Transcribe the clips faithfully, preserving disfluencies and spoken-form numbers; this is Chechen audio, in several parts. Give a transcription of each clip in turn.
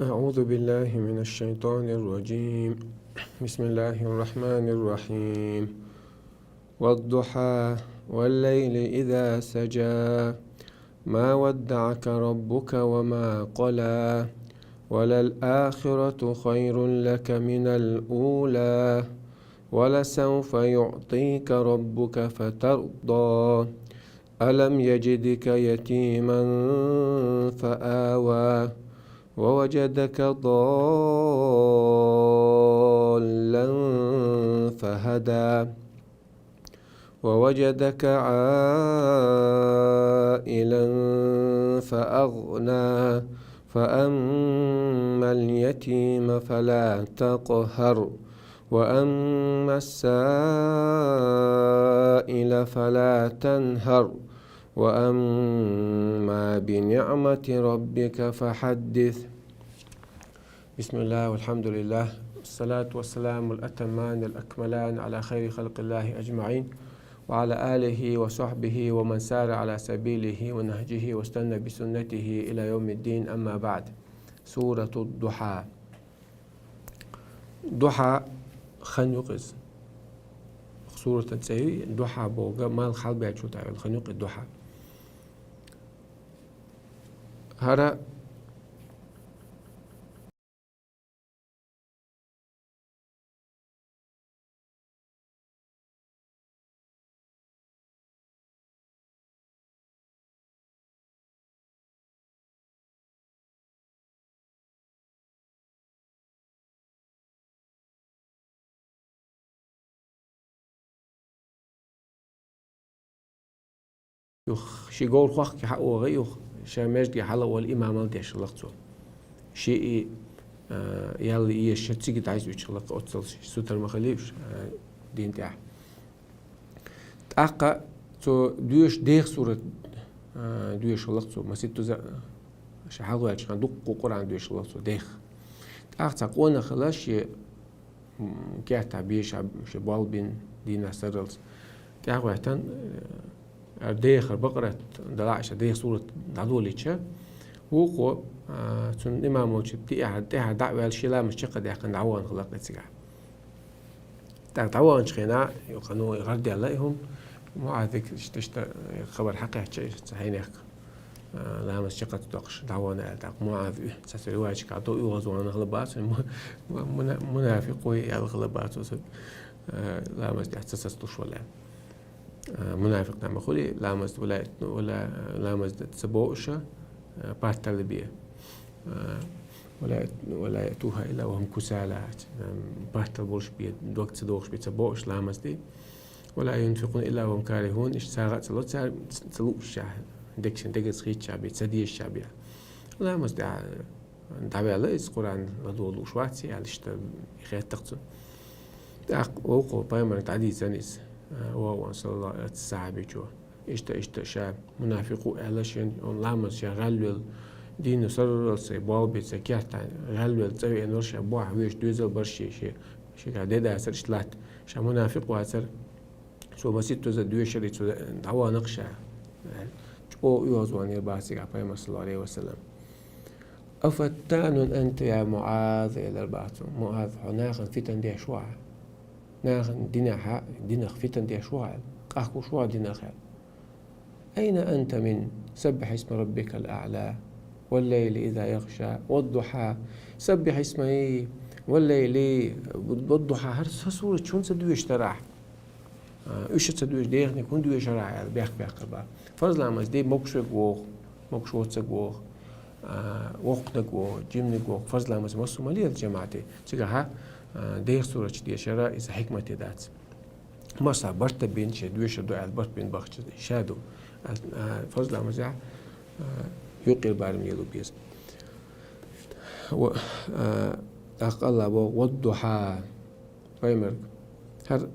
أعوذ بالله من الشيطان الرجيم. بسم الله الرحمن الرحيم. والضحى، والليل إذا سجى، ما ودعك ربك وما قلى، وللآخرة خير لك من الأولى، ولسوف يعطيك ربك فترضى. ألم يجدك يتيما فآوى، ووجدك ضالا فهدى، ووجدك عائلا فأغنى، فأما اليتيم فلا تقهر، وأما السائل فلا تنهر، وأما بنعمة ربك فحدث. بسم الله والحمد لله، والصلاة والسلام الأتمان الأكملان على خير خلق الله أجمعين، وعلى آله وصحبه ومن سار على سبيله ونهجه واستنى بسنته إلى يوم الدين، أما بعد. سورة الضحى. Духьа хан юкъа иза. Сурата цӀи Духьа боху, малх хьалабаьллачул тӀаьхьа йолу хан юкъа иза Духьа. ХӀара Юха ши говр хохкий хьаогӀий юха, ша маьждиге хьала а волу имамал деш хилла-кх цо. Шиъ, а, ял еш ша цига дӀасаоьцуш хилла-кх оццул, сутара ма хилла уьш, а, дин тӀехь. ТӀаккха цо доьшу деха сурат, а, доьшу хилла-кх цо, маситтаза ша хьалаваьллачу хенахь дуккха Къуръан доьшу хилла-кх цо деха. ТӀаккха цхьа къонах хилла шен, м, кертахь безаш, шен болх бина, дийнахь сарралц. ТӀаьхьа гӀоьттина, э, дехар Бакъарат далахь ша деха сурат дӀадолийча, вукхо, а, цунна имам волчу тӀехьа, тӀехьа дӀа а ваьлла, шен ламаз чекхдаьккхина дӀавахана хилла-кх и цигахь. ТӀаккха дӀаваханчу хенахь, юха, ну, гӀардаьлла и хӀума, МуӀазга иштта, иштта хабар хьакхаьчча, иштта цхьа хьенех, а, ламаз чекх ца доккхуш дӀавахана аьлла. ТӀаккха МуӀаз, цхьацца риваяташкахь ду, оьгӀазвахана хила бац, му-, му-, муна-, мунафикъ ву аьлла хила бац, оцу, а, ламаз тӀехь ца сацалуш вала аьлла. А, мунафикъ нах ма хуьлий, ламаз вала, вала, ламаз ца бохуш, а, паттал бе. А, «ولا، ولا يأتونها إلا وهم كسالى», ам, паттал болуш бен, дог ца дохуш бен ца бохуш ламаз де. «ولا ينفقون إلا وهم كارهون», иштта сагӀа а ца ло цара, ца лууш, дегашна дегаза хийцча бен, ца дезаш бен. Ламаз де, а, дӀаваьлла иза, Къуръан ладогӀа лууш вац аьлла, иштта хеттакх цунна. ТӀаккха вукхо пайхамарна дӀадийцина иза, а, вогӀу, саллаллаху, оцу сахьабичо. Иштта, иштта ша мунафикъ ву аьлла, шен ламаз ша гӀаьлвелла, дийнахь сарралц сайн болх бина, сайн кертахь гӀаьлвелла, цӀа веана вара ша, бохь вешан доьзал бара шен, шен, шегахь де дацара иштта латта. Ша мунафикъ вацара, цо маситтаза доьшура, цо дӀавахана-кх ша, аьлла, чӀогӀа оьгӀазваханера бах цигахь пайхамар, саллаллаху Ӏалайхи ва саллам. «أفتان أنت يا معاذ», элира бах цо. МуӀаз, хьо нахана фитан деш ву хьан? Нахана динехь, динах фитан деш ву хьан аьлла? Къахкуш ву хьан динах аьлла? «أين أنت من سبح اسم ربك الأعلى والليل إذا يغشى والضحى سبح اسم والليل والضحى», хӀара сан сурат чунна ца доьшуш дара ахь? А, уьш а ца доьшу, дехниг хӀунда доьшура ахь аьлла, бехк-бехкара бах. Фарз ламаз де могуш верг вогӀу, могуш воцург вогӀу, а, воккханиг вогӀу, жиманиг вогӀу, фарз ламаз массо а ма лела жамаӀате. Цигахь, а, деха сурат дешара иза хьикмате дац. Масса барт бина, шен доьшур ду аьлла, барт бина бахча ша ду. А, а, фарз ламазехь, а, юккъера барам лело беза. Ва, а, тӀаккха АллахӀа боху: «والضحى». Пайхамарга. ХӀара,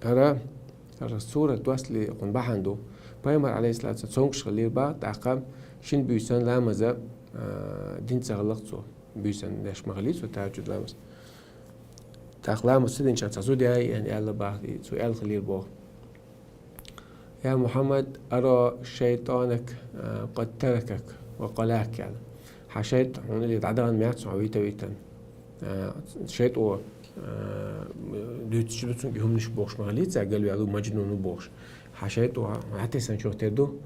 хӀара, хӀара сурат доссале кхунна бахьана ду. Пайхамар, Ӏалайхиссалату вассалам, цомгуш хиллера бах, тӀаккха шина буьйсан ламаза, а, дина ца хилла-кх цо. Буьйсан деш ма хиллий цо, тахӀажжуд ламаз. ТӀаккха ламаз ца динчара цхьа зуда яй, ян аьлла бах, и цо аьлла хиллера боху: «يا محمد، أرى شيطانك، а, قد تركك وقلاك», аьлла. Хьа шайтӀа хьуна или дӀадахана меца хьо вита-витан. А, шайтӀо, а, дуьйцуш ду цунга хӀуманаш бохуш ма хилийца, галваьлла ву, маджнун ву бохуш. Хьа шайтӀо хьатесанчух тера ду.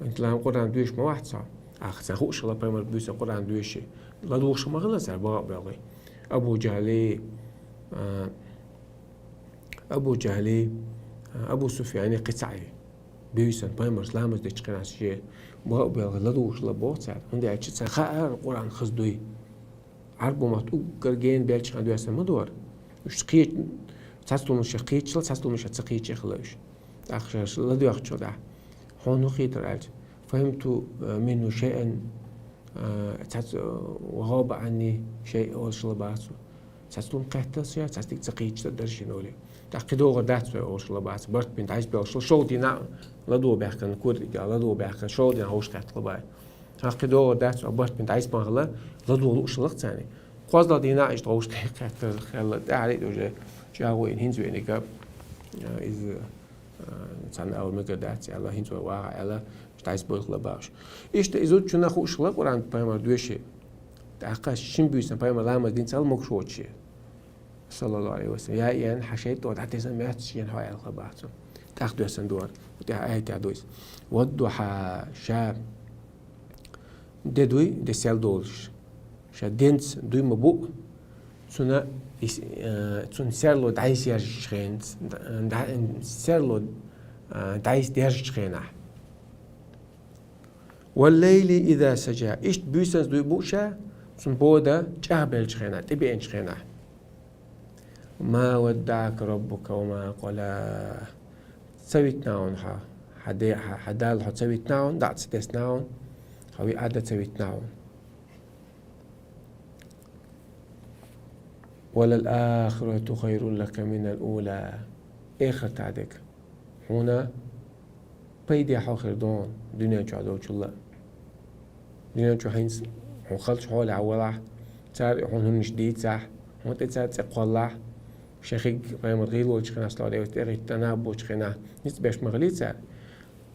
Ислам Къуръан доьшуш ма вац хьо. Ахча сан хууш хила пайхамар буьйса Къуръан доьши. ЛадугӀуш ма хила цара бакъ а белгӀи. Абу Джахьли, а, Абу Джахьли, а, Абу Суфьяни кхин цхьаъ. Буьйсан пайхамарс ламаз дечу хенахь шен бакъ а белгӀи ладугӀуш хила боху цара. ХӀунда аьлча царна хаьара Къуръан хаза дуй. Ӏарбо мотт уггар гена беллачхьана доьссина ма дора. Уьш кхеча, цхьацца хӀуманаш кхечахьала, цхьацца хӀуманаш ца кхечахьала уьш. ТӀаккха шаьш ладоьгӀча дӀа. Хьуна хӀун хийтар аьлча. Фахимту, а, минху шайъан, а, цхьацца, а, ва гӀаба Ӏанни шай олуш хила бац. Цхьацца хӀума кхетталаш, цхьацца дика ца кхеча ца дара шена олий. ТӀаккха кхин догӀур дац вай олуш хила бац. Барт бина дӀайса белхаш, шолгӀа дийнахь ладогӀа баьхкина, куртӀиг а ладогӀа баьхкина, шолгӀа дийнахь хӀуш кхетта хила бац. ТӀаккха кхин догӀур дац вай, барт бина дӀайса бан хила, ладогӀа лууш хиларх царна. КхозлагӀа дийнахь иштта хӀуш кхетта хила, тӀаьхьарий а уже чӀагӀо йина хӀинца веаниг а, иза, а, цхьанна ала мегар дац аьлла, хӀинца вай вагӀахь аьлла, иштта дӀайса бойла хила бохуш. Иштта и зудчунна хууш хила Къуръан пайхамар доьший. ТӀаккха шин буьйсан пайхамар ламаз динчул могуш воцуш. Саллаллаху Ӏалайхи ва саллам. Я иэн, хьан шайтӀо дӀатесна моьттуш иэн хьо аьлла хила бац цунна. ТӀаккха доьссина дора. ТӀаккха аят а ду иза. Ваддухьа, ша де дуй, де сел долуш. Ша денца дуй ма бу, цуьнан ис-, э, цуьнан серло дӀайса ержачу хенца, дӀа-, серло, э, дӀайса ержачу хенахь. Валлайли иза сажа. Иштта буьйсанца дуй бу ша, цуьнан бода чӀагӀбеллачу хенахь, тӀебеанчу хенахь. Ма ваддаъака раббука ва ма къала. Ца витина хьуна хьо, хьан де-, хьан, хьан Далла хьо ца витина хьуна, дӀа а ца тесна хьуна, хьо виъ а дан ца витина хьуна. Ва лал ахирату хайрун лака минал ула. Эхартахь дерг хьуна пайдехьа хир ду хьуна дуьнен чохь долчул а. Дуьнен чохь хӀинца хьуна халчу хьолехь валахь, цара хьуна хӀуманаш дийцахь, хьуна тӀе цара цӀе кхоллахь, шайн хиг пайхамар гӀийла волчу хенахь, саллаллаху Ӏалайхи ва саллам, тӀехӀиттина наб болчу хенахь, ницкъ беш ма хилий цара.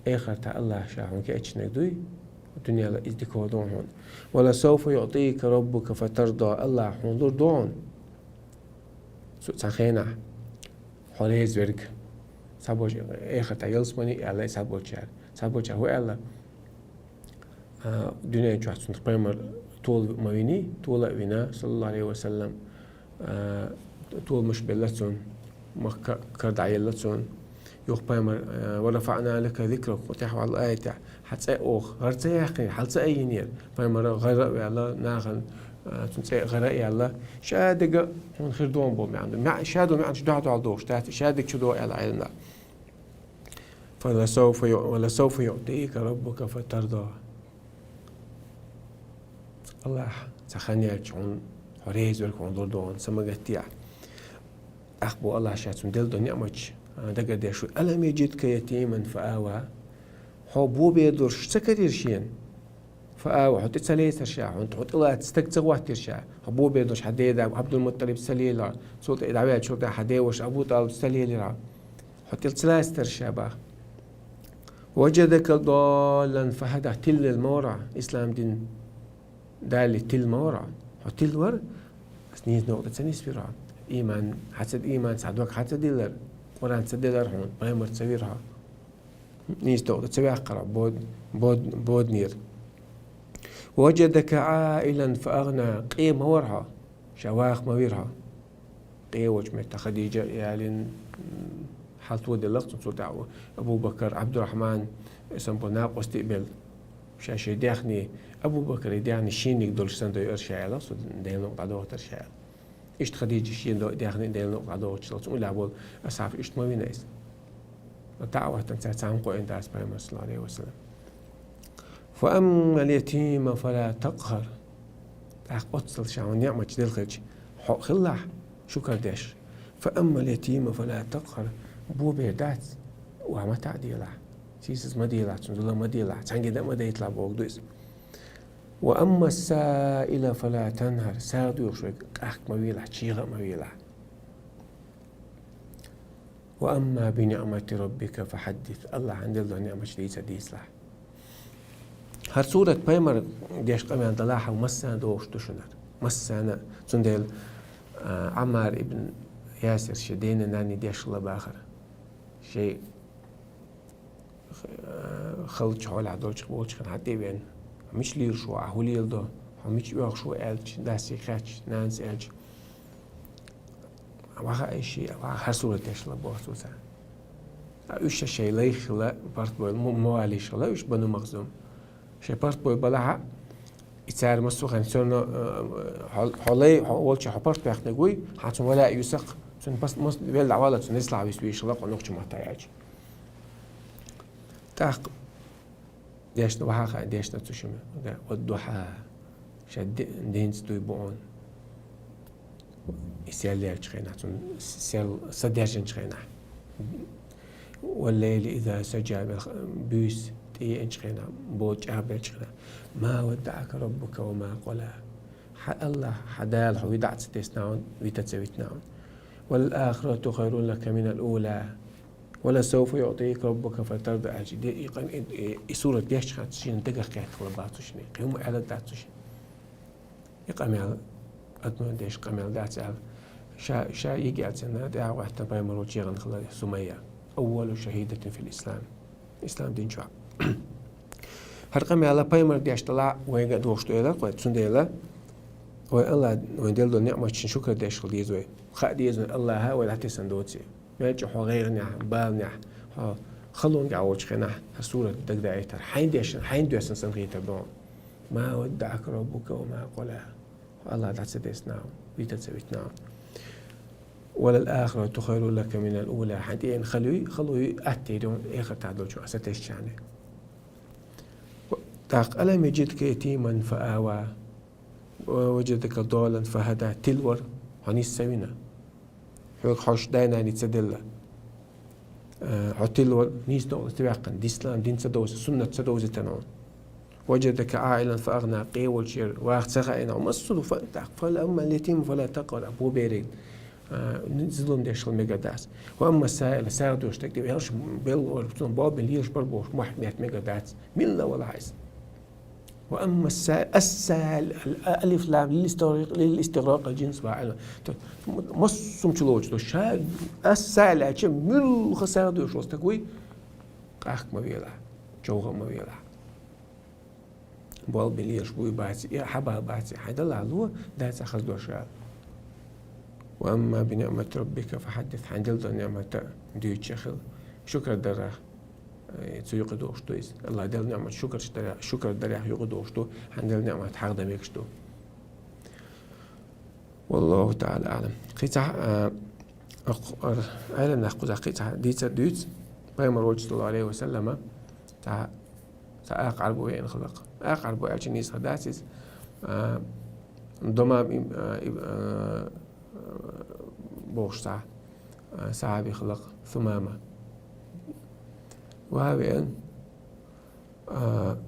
Эхартахь АллахӀа ша хьуна кечдинарг дуй, дуьненал иза дика хир ду хьуна. Ва ласавфа юътика раббука фатарда. АллахӀа хьуна лур ду хьуна. Цу-, цхьана хенахь хьо реза верг. Цхьаболчу эхартахь ялсамани а аьлла, цхьаболчара. Цхьаболчара хӀун аьлла? А, дуьнен чохь цунах пайхамар тола ма виний, тола а вина, саллаллаху Ӏалайхи ва саллам, а, толамаш белла цунна, махка кара дӀаелла цунна. Юха пайхамар, а, «Ва рафаъна лака зикрак», кху тӀехь ваьлла аятехь, хьан цӀе оха гӀар ца яьккхинера, хьал ца айинера. Пайхамар гӀар а ваьлла, нахана, а, цуьнан цӀе гӀар а яьлла. Ша дерг хьуна хир ду хьуна боху маьӀна ду. МаьӀ-, ша ду маьӀна чу дуьхьал-дуьхьал дохуш дац, ша дерг чу догӀу аьлла Ӏилманхоша. «Фаласавфа ю-, валасавфа юътика раббука фатарда». АллахӀа цхьа хан яьлча хьуна, хьо реза верг хьуна лур ду хьуна, са ма гатдехь. ТӀаккха боху АллахӀа ша цунна делла долу неӀматаш, а, дагардеш ву: «Алам яжидка ятиман фа ава». Хьо бо бер долуш ца карийра шена? Фа ава, хьо тӀе ца лецара ша, хьуна хьо тӀе лаца стаг ца хӀоттийра ша, хьо бо бер долуш хьан деда Ӏабдулмутталиб ца лелира, цул тӀе дӀаваьллачул тӀаьхьа хьан деваша Абу ТӀалиб ца лелира. Хьо тӀе ца лацара ша боху. «Важадака даллан фахада», тилла ма вара хьо, ислам дин далале тилла ма вара хьо. Хьо тилла вара, ас нийса новкъа тӀе ца нисвира хьо. Иман хьан ца, иман цхьа дог хьан ца диллара, Къуръан ца делара хьуна, пайхамар ца вира хьо. Нийса новкъа тӀе ца ваьккхира хьо, бод-, бод-, боданера. «Важадака Ӏаилан фа агӀна», къе ма вара хьо, ша ваха ма вира хьо. Къе волчу метта Хадижа ялин, м, хьал тоделла цунна, цул тӀаьхьа Абу Бакар, Ӏабдурахьман, и санна бу накъостий а белла. Ша шен даьхни, Абу Бакаран даьхни шениг долуш санна дойура ша аьлла, цу Делан новкъа дӀадохуьйтура ша аьлла. Иштта Хадижа шен до-, даьхни Делан новкъа дӀадохуьйтуш, цу уллехь болу асхьабаш иштта ма вина иза. ДаӀватан цара цхьа хӀума кхоьллина дац пайхамар, саллаллаху Ӏалайхи ва саллам. «Фа аммал ятима фала такъхӀар». ТӀаккха оццул ша хьуна неӀматаш делла хилча, хьо а хилалахь шукар деш. «Фа аммал ятима фала такъхӀар». Бо бер дац, охьа ма таӀделахь. Сийсаз ма делахь, цунна зулам ма делахь, цхьаьнгге дан а ма дайталахь бохург ду иза. «Ва амма ссаила фала танхӀар». СагӀа доьхуш верг къахка ма велахь, чегӀа а ма велахь. «Ва амма би ниӀмати раббика фахьаддис». АллахӀан делла долу неӀматаш дийца дийцалахь. ХӀара сурат пайхамара деш къамел далахь, массарна догӀуш ду шуна. Массарна, цундела, а, Ӏаммар ибн Ясир шен дена-нанна деш хилла бахар. Шоай, а, халча хьолехь долчу, болчу хенахь тӀе а веана: «Хьо мича лелаш ву, ахь хӀун леладо? Хьо мича оьхуш ву?» — аьлча, дасе хаьттича, нанас аьлча, ваха айши, ваха хӀара сурат деш хилла боху цо царна. А уьш шайн лайх хилла, парт бойла, мо-, мовалиш хилла уьш, Бану Махзум. Шайн парт бой балахьа, и цара массо а хенахь, цунна, э, хьо, хьо лай, хьо волча хьо парт баьккхинарг вуй, хьан цунна валаъ юьсакх, цунна пас-, мас-, велла дӀавала, цунна нислахь вис вийшала кху нохча маттахь аьлча. ТӀаккха дешна, ваха хаьа дешна цу шимма. Да, «Ваддухьа». Ша де-, денца дуй бу хьуна. И сел лелчу хенахь, цунна сел са даьржинчу хенахь. «Валлайли иза сажа», мел буьйса тӀееанчу хенахь, бо чӀагӀбелчу хенахь. «Ма ваддаъака раббука ва ма къала». Хьан Аллах, хьан Дала хьо видаӀ ца десна хьуна, вита ца витна хьуна. «Валал ахирату хайрун лака минал ула». «Ва ласавфа юътика раббука фатарда», аьлча, де, и къам-, и, и, и сурат дешча хана шена дагах кхетта хилла бац шуна, кхин хӀума аьлла дац шуна. И къамел, адамо деш къамел дац аьлла. Ша, ша йига аьлла цунна, тӀаьхьа гӀоьттина пайхамар волчу егӀана хилла Сумайя. Аввалу шахидатин фил ислам. Ислам дин чохь. ХӀара къамел пайхамар деш далахь, вайга а догӀуш ду элира кхо, цундела вай Аллах, вайн делла долу ниъматашна шукар деш хила деза вай. Хаа деза вайн Аллаха вай дӀатесна доций. Мел чӀогӀа хьо гӀайгӀанехь, баланехь, хьо халонга волчу хенахь, хӀара сурат дагадайтар. Хьайн дешна, хьайн доьссина санна хийтар ду хьуна. «Ма ваддаъака раббука ва ма къала». Хьо Аллах дӀа ца десна хьуна, вита ца витна хьуна. «Ва лал ахирату хайрун лака минал ула». Хьайн тӀееана хала юй, хало юй атта ду хьуна эхартахь долчу хьо сатесчарна. ТӀаккха: «Алам яжидка ятиман фа ава». «Ва ваджадака даллан фахада», тилвар, хьо нисса вина. Хьоьга хьоьш дай-наний ца делла. Э, хьо тилвар, нийса новкъа ца ваьккхина, дислан дин ца довза, суннат ца довзийтина хьуна. «Ваджадака аилан фаагӀна», къе волчера ваха ца хаийна хьо, массо а ду фа-, тӀаккха: «Фа аммал ятима фала такъхар», бо бериг, э, зулам деш хила мегар дац. «Ва амма саила», сагӀа доьшу стаг тӀе ваьлча, белла вара, цунна бал бина лелаш бара бохуш, мохь метта мегар дац. Милла вала хьайса. «Ва амма ас-са-, ас-саил», ал-, алиф лам лил истигъракъ, лил истигъракъ, ал-джинс фаил. То, массум чулоучу до. Ша ас-саил аьлча, муьлха сагӀа доьшу стаг вуй, къахка ма велахь, човха ма велахь. Болу белеш буй баци, и хьаба баци, хьайн дала ло, дац хаза дош ала. «Ва амма би ниъмати раббика фахаддис», хьайн делла ниъмата дуьйцуш хила. Шукар дарах, э, цу юкъа догӀуш ду иза. Аллах делла ниъмат шукарш дарах, шукар дарах юкъа догӀуш ду, хьайн делла ниъмат хьахдан мегаш ду. Валлаху та'ала а'лам. Кхин цхьа, э, ах-, ар-, айла нах кхузахь кхин цхьа дийцар дуьйцу. Пайхамар волчу, саллаллаху алейхи ва саллама, цхьа, цхьа акха Ӏарбо веана хиларх. Акха Ӏарбо аьлча нийса дац иза. А, Домам им-, а, им-, а, бохуш цхьа, а, сахьаби хиларх, Сумама. Ва веана, а,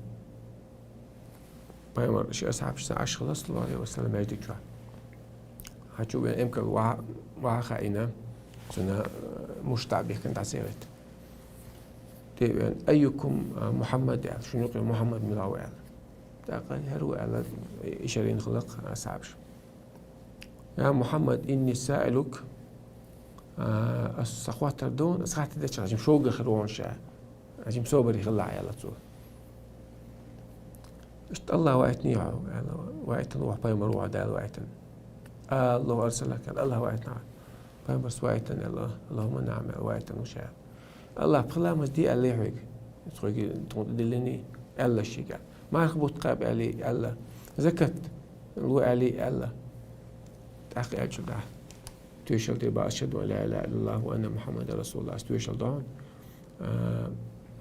пайхамар ши асхьабашца Ӏаш хилла, саллаллаху алейхи ва саллам, маьждиг чохь. Хьачу веана эмкал ваха, ваха хаийна, цуьнан, а, муш дӀа а бихкина дӀа ца гӀерта. ТӀе а веана: «Айюкум, а, Мухаммад?» — аьлла, «Шуна юкъе Мухаммад мила ву?» — аьлла. ТӀаккха: «ХӀара ву», — аьлла, ишарина хиларх асхьабаш. «Я Мухаммад, инни саилук, а, ас сан хоттар ду, ас хаттар деча хьажим шога хир вон ша, хьажим собаре хилла», — аьлла цо. «Иштта Аллах ваийтиний хьо?» — аьлла. «Ваийтина ву, пайхамар ву хьо, Дала ваийтина». «Аллаху арсалак?» — аьлла. «Аллах ваийтина хьо?» «Пайхамарс ваийтина?» — аьлла. «Аллахумма наам», — аьлла. «Ваийтина ву ша». «Аллах пхи ламаз де аьллий хьоьга?» «Тхоьга тхуна диллиний?» — аьлла шига. «Марха бутт кхаба аьллий?» — аьлла. «Закат ло аьллий?» — аьлла. ТӀаккха аьлла чу дӀа: «Тоьшалла де бан, ашхаду ан ла илаха иллаллаху ва анна Мухаммадан расулуллах», ас тоьшалла до хьуна. А,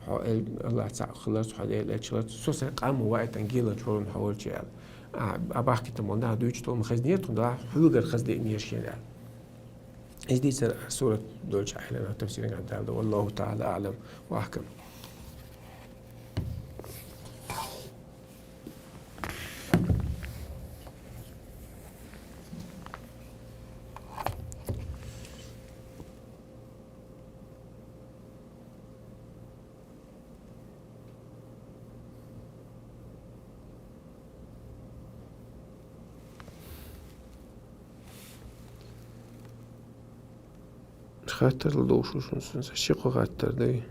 хьо эл-, Аллах цхьаъ хиларца, хьо Дела элча хиларца, со сайн къам ваийтина геланча хӀоранна хьо волчу аьлла. А, а бахкийтина болу нах дуьйцуш долу ма хезнера тхуна, Дала хьоьгара хаза деанера шена аьлла. Иза дийцар сурат долчу Ӏилманах тафсиран гӀанталла. Валлаху та'ала а'лам ва ахкам. Хаттар ла дувцаш ву шуна, са ши-кхо хаттар да.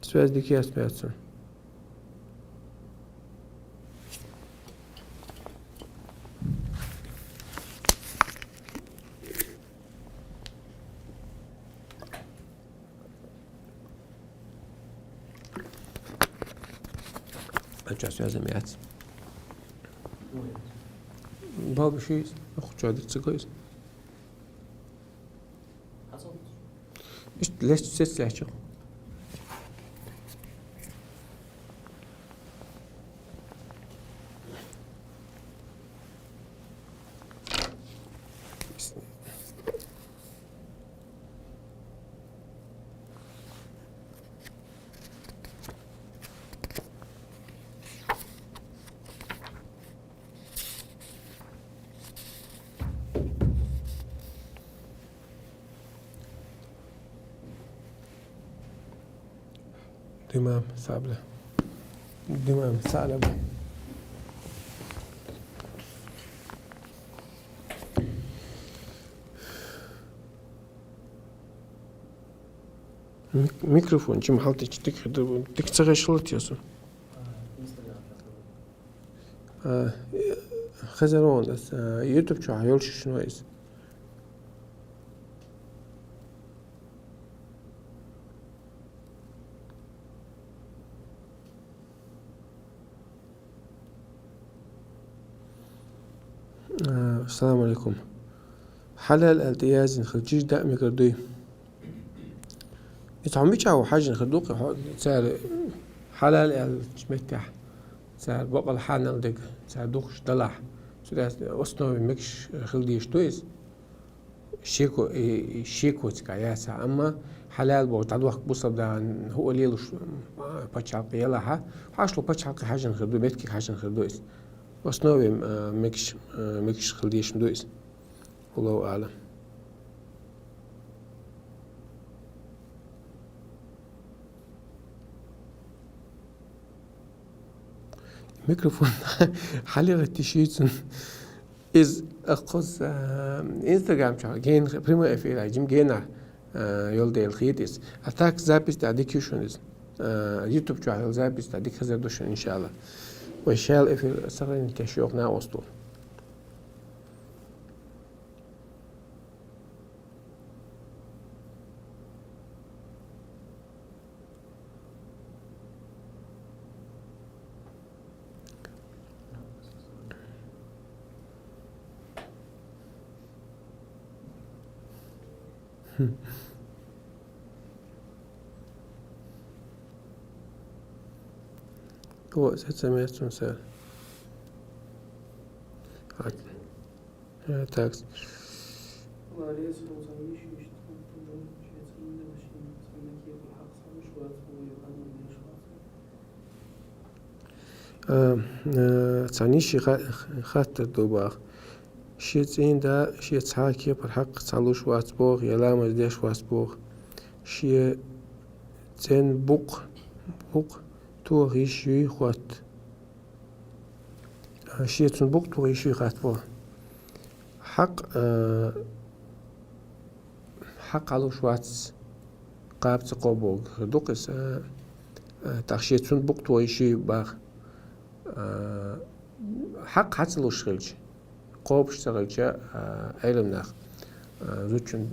Связь дика яц, яц. Ача связь яц. Баба ши, ах, ча диццигойс. Иштта лечу сецлячу. Димам сабла. Димам сабла. Мик-, микрофон чу ма хьалтӀеча, дика хир ду, дика ца гӀеш хилар те со. А, хезар вон дас, а, YouTube чу йолуш шуна вай иза. А, ассаламу алейкум. Хьалал аьлла тӀеязйина хилча, даа мегар дуй? Иза хьо мичахь ву хьаьжжина хир ду-кх, хьо-, цара хьалал аьллачу меттехь, цара бакъал хьанал дерг, цара духуш далахь, цу тӀехь основе мегаш хила дезаш ду иза. Шеко, э, шекоцигахь яцахь, амма хьалал боху дӀадохку бусалба дагӀан хӀуъа лелуш, а, пачхьалкх ялахь, хьашло пачхьалкх хьаьжжина хир ду, меттиг хьаьжжина хир ду иза. Основе, а, мегаш, а, мегаш хила дезаш ма ду иза. Аллаху аълам. Микрофон хьалегӀатти шийцун. Иза кхуза, а, Instagram чохь гена, прямой эфир а жима гена, а, йолу дела хета иза. А так запись тӀехь дика ю шуна иза. А, YouTube чохь йолу запись тӀехь дика хезар ду шуна, иншалла. Вай шел эфир сохранить деш йоху накъосту. О, сецамецун сар. Э, так. Э, э, цхьана йишин ха-, хаттар ду боху. Шен цӀийнан да шен цхьа а кепара хьакъ ца луш вац боху, я ламаз деш вац боху. Шен цӀен букъ, букъ тоха йиш юй хотта. Шен цунна букъ тоха йиш юй хатта боху. Хьакъ, а, хьакъ хьалуш вац, кхаба ца кхобу боху хир ду-кх иза, а, а, тӀаккха шен цунна букъ тоха йиш юй боху. А, хьакъ хьа ца луш хилча, кхобуш ца хилча, а, Ӏелам нах, а, зудчун,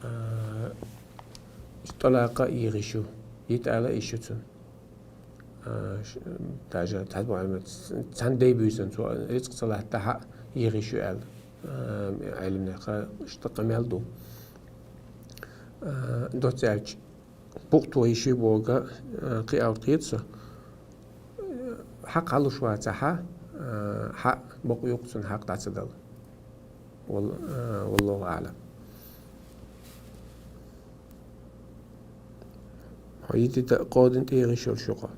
а, тӀалакъ а йийха йиш ю, йита ала а йиш ю цунна. А, ш-, даже цхьа боху, цхьана дай буьйсанна цо рицкъ ца латтахь а, йийха йиш ю аьлла, а, Ӏелам нехан иштта къамел ду. А, доцца аьлча, букъ тоха йиш ю боху, а, кхин а хета со. Хьакъ хьалуш вацахь а, а, хьан бакъ ю-кх цунна хьакъ дӀа ца дала. Вал-, а, валлаху аълам. Хьо йита кхобу тӀера йиш йолуш ю хьо.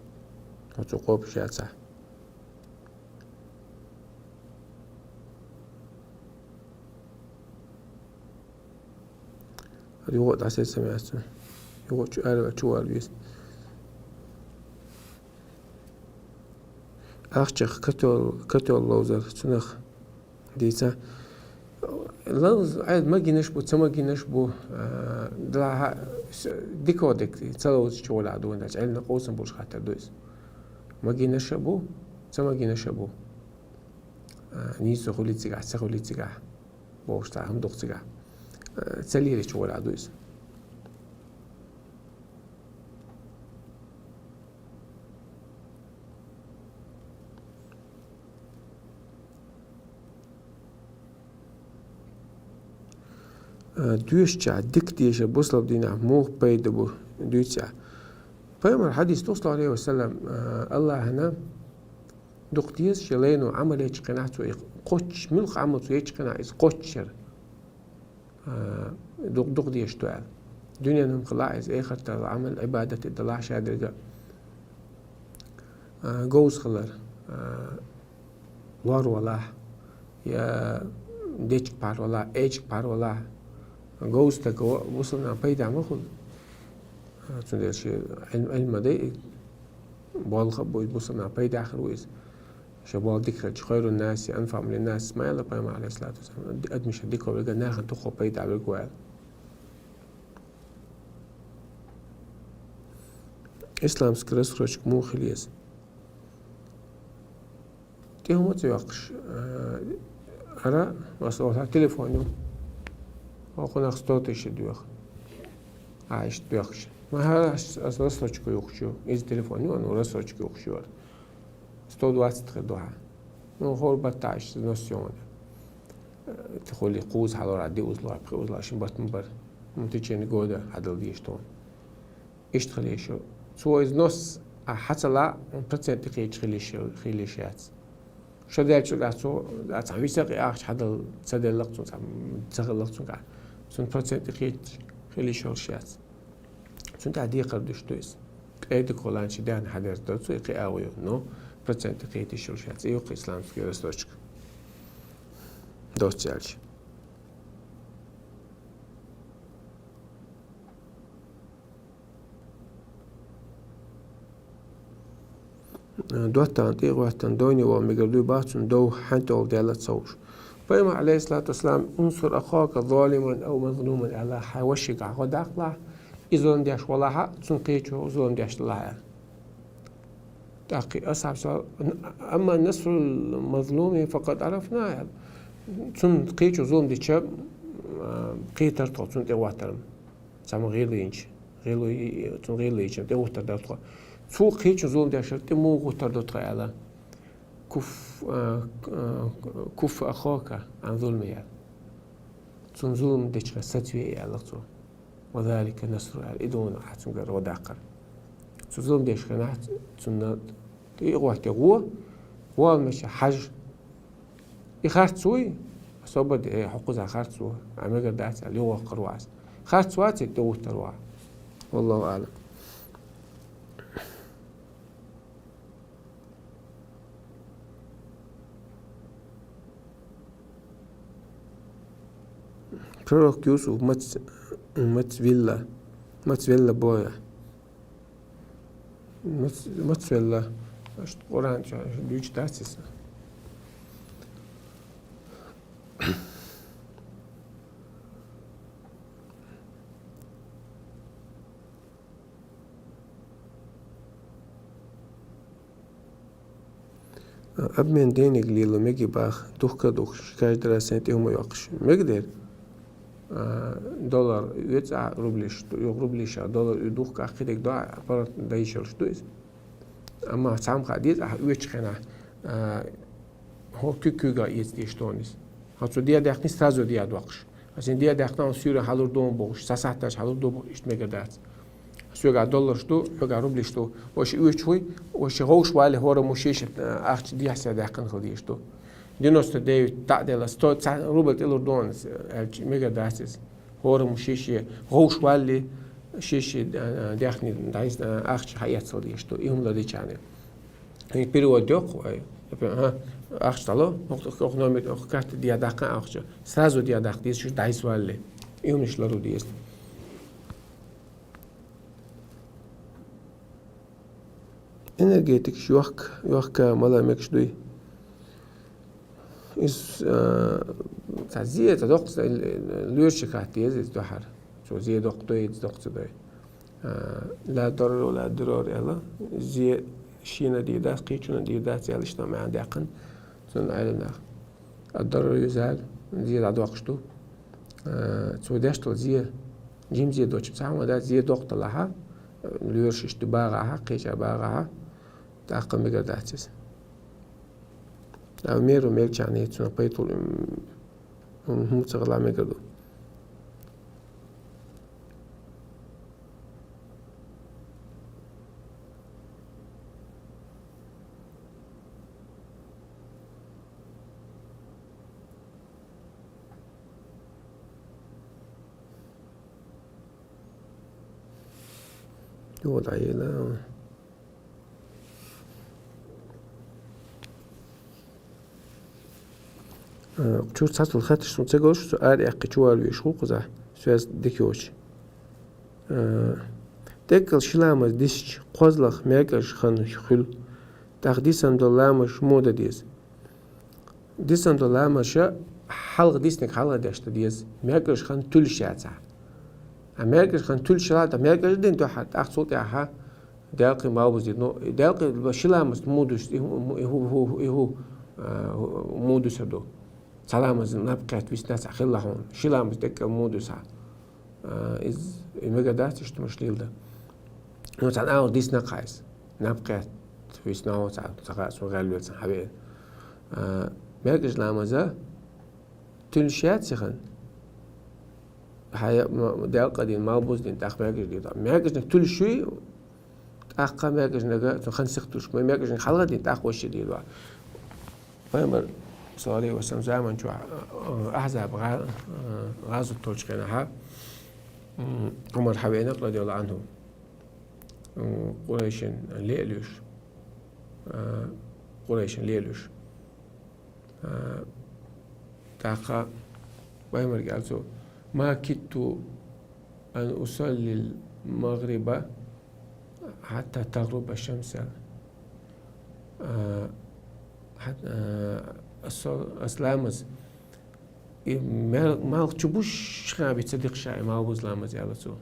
Хьо цо кхобуш яцахь. Юха а дӀасецам яц цунна. Юха а чу ара чу вала веза. Ахчах котёл, котёл ловзар цунах дийца. Лавз, Ӏел магийнаш бу, ца магийнаш бу, а, дала хьа-, с-, дика дика, ца ловзача чугӀула а дугӀун дац, Ӏелма къовсам болуш хаттар ду иза. Магийнаш а бу, ца магийнаш а бу. А, нийса хуьлий цигахь, ца хуьлий цигахь, бохуш цхьа хӀума ду-кх цигахь. А, ца лийрача чугӀула а ду иза. Э, доьшучохь дика дешар бусалба динехь муха пайда бу дуьйцу ахь. Пайхамар хьадис ду, саллаллаху Ӏалайхи ва саллам, э, Аллахьана дукха деза шен лайно Ӏамал ечу хенахь цо и кхоччуш, муьлхха Ӏамал цо ечу хенахь иза кхоччуш яра. А, дукха-дукха дезаш ду аьлла. Дуьненан хӀума хилахь иза, эхартан Ӏамал, Ӏибадат и далахь шадерг а. А, говза хилар, а, лор валахь, я дечиг пхьар валахь, эчиг пхьар валахь, говза стаг а бусалба нахана пайда ма хуьлу. А, цундела шен Ӏилма, Ӏилма дай, болх а бу иза, бусалба нахана пайда хир ву иза. Ша болх дика хилча, «Хайрун наси анфаӀухум линнас», ма аьлла пайхамар, Ӏалайхиссалату вассалам, адамашах дика верг а, нахана дукха пайда верг ву аьлла. Исламский рассрочка муха хила еза? ТӀе хӀума ца йоккхуш, э, ара, масала, хьан телефон ю. Хьо кхунах сто тысяч доьху. А, иштта доьхуш. Ма хьан ас, ас рассрочка юхуш ю. Иза телефон ю, ну, рассрочка юхуш ю ара. Сто двадцать хир ду хьан. Ну, хӀора баттахь иштта нос ю хьуна. Э, тӀе хуьлий кхузза хьалора, диъаза лора, пхиъаза лора, шин бат ма бара. Ну, в течение года хьадала дезаш ду хьуна. Иштта хила йиш ю. Цо иза нос а хьан ца лахь, процент тӀекхеташ хила йиш, хила йиш яц. Ша даьллачул тӀаьхьа цо, а, цхьа виса кхин ахча хьадала ца делла-кх цунна, цхьа, ца хилла-кх цуьнгахь. Цунна процент тӀекхеташ хила йиш йолуш яц. Цунна тӀехь декхар дуьш ду иза. Къедакхо лан ши даьхна хьадерзадо цо, и кхин агӀо ю, но процент тӀекхеташ йолуш яц. И ю-кх исламский рассрочка. Доцца аьлча. ДоттагӀна тӀе а гӀоьттина, довне ваха мегар дуй бах, цунна дов хьаьнталгӀа даьлла а ца хууш. Пайхамар, Ӏалайхиссалату вассалам, «Унсур ахака залиман ав мазлуман», аьлла, хьайн вашигахь гӀо даккхалахь, и зулам деш валахьа, цунна кхечо зулам деш далахьа аьлла. ТӀаккха и асхьабаш: «Амма насрул мазлуми факъад арафна», аьлла. Цунна кхечо зулам дича, а, кхетар тхо цунна тӀе гӀоттар-м. Цхьамма гӀийла йинча, гӀийла й-, цунна гӀийла йича тӀе гӀуттар дар тхо. Цо кхечун зулам дешар тӀе муха гӀуттар ду тхо аьлла. Куф-, а, а, куффа ахака Ӏан зулми аьлла. Цунна зулам дечу хенахь сацаве и аьлла цо. Ва залика насру аьлла. И дуьйна ахь цуьнгара гӀо даккхар. Цо зулам дечу хенахь цунна тӀе а гӀоттий гӀо, гӀо мича хьажа. И харц вуй? Особо де, э, хьо кхузахь харц ву, а мегар дац аьлла, юхаваккхар ву ас. Харц ваций, тӀе гӀуттар ву. Валлаху аӀлам. Пророк Юсуф мац-, мацвелла, мацвелла боя. Мац-, мацвелла. Аша Къуръан чу дуьйцуш дац иза. Обмен денег лело мегий бах, духка а духкуш, каждый раз сайн тӀе хӀума йоккхуш. Мегадер, а, доллар оьцу ахь рублиш, юха рублиш а доллар оь духка ахь кхидерг до, а, аппарат дайшалш ду иза. Амма цхьамма хаа деза, ахь оьцучу хенахь, а, хӀо куьг-куьйга эца дезаш ду хьуна иза. Хьо цо де а даьккхина, сразу де а доккхуш. Ас ин де а даьккхина, хьо суьйре хьалур ду бохуш, цхьа сахьташ хьалур ду бохуш, иштта мегар дац. Соьгахь долларш ду, хьоьгахь рублиш ду. Ваша оьцуш вуй, ваша гӀовш валле, хӀора муш йиша, а, ахча дехьа-сехьа даьккхина хила дезаш ду. Девяносто девять таӀаделла, сто, цхьа рубль тӀелур ду хьуна, аьлча мегар дац иза. ХӀора муш йиша, гӀовш валле, шиша, а, а, даьхни дӀайса, а, ахча хьаэцалла дезаш ду. И хӀума лардича хьуна. Хьуна перевод йоккху, ай, например, ага, ахча дӀало, хӀокху номер, хӀокху карта де даккха ахча. Сразу де даккха деза, шу дӀайса валле. И хӀуманаш лару деза. Энергетикаш йохка, йохка мала мегаш дуй? Из, а, цхьа зе, цхьа доккха зе, лоьраш кхетта деза из дуьххьара. Цо зе доккха дой, из доккха ца дой. А, لا ضرر ولا ضرار аьлла, зе шийна дийр дац, кхычунна дийр дац аьлла, иштта маьӀна даьккхина цунна Ӏилманхоша. الضرر يزال, зе дӀадоаккхаш ду. А, цо деш дола зе, жима зе доацаш цхьа хӀама дац, зе доккха далахь, лоьраш иштта багӀахь, кхеча багӀахь, тӀаккха мегар дац из. А мер ву мелча хӀаман, цунах пайда хул, м, м, хӀума ца хилар мегар ду. Юха дӀаелла. Э, чура цхьацца хаттараш сона ца галуш, со ара аьккхе чувала везаш хул кхузахь, связь дика йоацаш. Э, тӀеккъала ши ламаз дисча, кхозлагӀа маькӀаж хан хуьлу. ТӀаккха дисина дола ламазаш муха дан деза? Дисина дола ламазаш хьалха диснарг хьалха деш дан деза, маькӀаж хан туьллуш яцахь. А маькӀаж хан туьллуш хилча, тӀаккха маькӀаж дина дуьххьара, тӀаккха цул тӀаьхьа делкъе, малхбузе. Ну, делкъе ши ламаз муха дисар, и хӀу-, и хӀу-, хӀу-, хӀу-, и хӀу-, а, муха дисар ду? Цхьа ламаз наб кхетта висна цхьа хилла хьуна, ши ламаз тӀеккъала муха дисар? А, из, и мегар дац иштта хӀумаш леладан. Ну, цхьана агӀор дисна кхайса. Наб кхетта висна хьо цхьа, цхьа гӀа-, цхьа гӀаьлвелла цхьа хьавеана. А, маькӀаж ламаз туьллуш яц и хан? Хьай, м-, делкъа дина, малхбуз дина, тӀаккха маькӀаж дийр ду. МаькӀажнаг туьллуш юй, тӀаккха маькӀажнага, цу хан сиха туьллуш, ма-, маькӀажнаг хьалха дина, тӀаккха вешший дийр ду. Пайхамар, саллаллаху Ӏалайхи ва саллам, заман чу, а, Ахьзаб гӀа-, а, гӀазот долчу хенахь, м, Ӏумар хьавеана, радияллаху Ӏанху, м, Къурайшин ле а луьйш, а, Къурайшин ле а луьйш. А, тӀаккха Пайхамарга аьлла цо: «ما كدت أن أصلي المغرب حتى تغرب الشمس». А, хьат-, а, ас, ас ламаз, и мел-, малх чу буш хан бен ца дикха ша и малхбуз ламаз, аьлла цо.